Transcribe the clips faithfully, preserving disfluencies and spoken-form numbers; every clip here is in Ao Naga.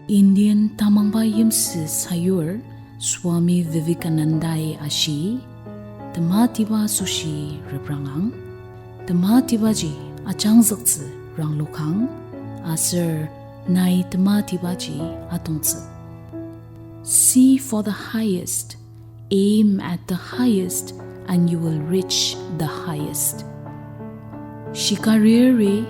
Indian tamangba yimsü sayur Swami Vivekanandai ashi, tematiba asoshi reprangang, tematibaji ajangzüktsü ranglokang, aser nai tematibaji atongtsü. See for the highest, aim at the highest, and you will reach the highest. Shikariri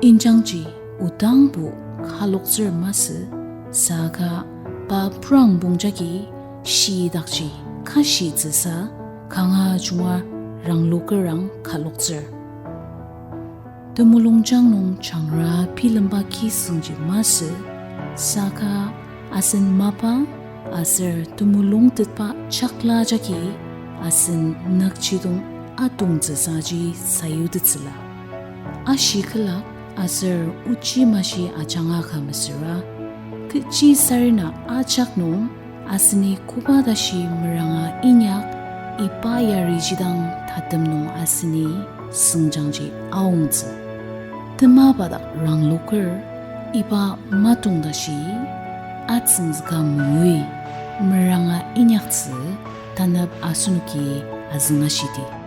injangji odangbo kaloktsür masü, saka pa purang bongjagi shidakji kashitsüsa kanga junga ranglokerang kaloktsür. Temulungjang nung jangra bilemba kisüngji masü, saka asen mapa aser temulung tetba jakla jagi asen nükjidong atongtsüsaji sayutettsüla. Ashi külak aser ochi mashi ajanga ka mesüra, kechi sarena ajak nung aseni koba tashi meranga inyak, iba yari jidang tatem nung aseni süngjangji aongtsü. Temapa dak rangloker iba matong tashi atsüngzüka mungui meranga inyaktsü tanep asenoki azüngashidi.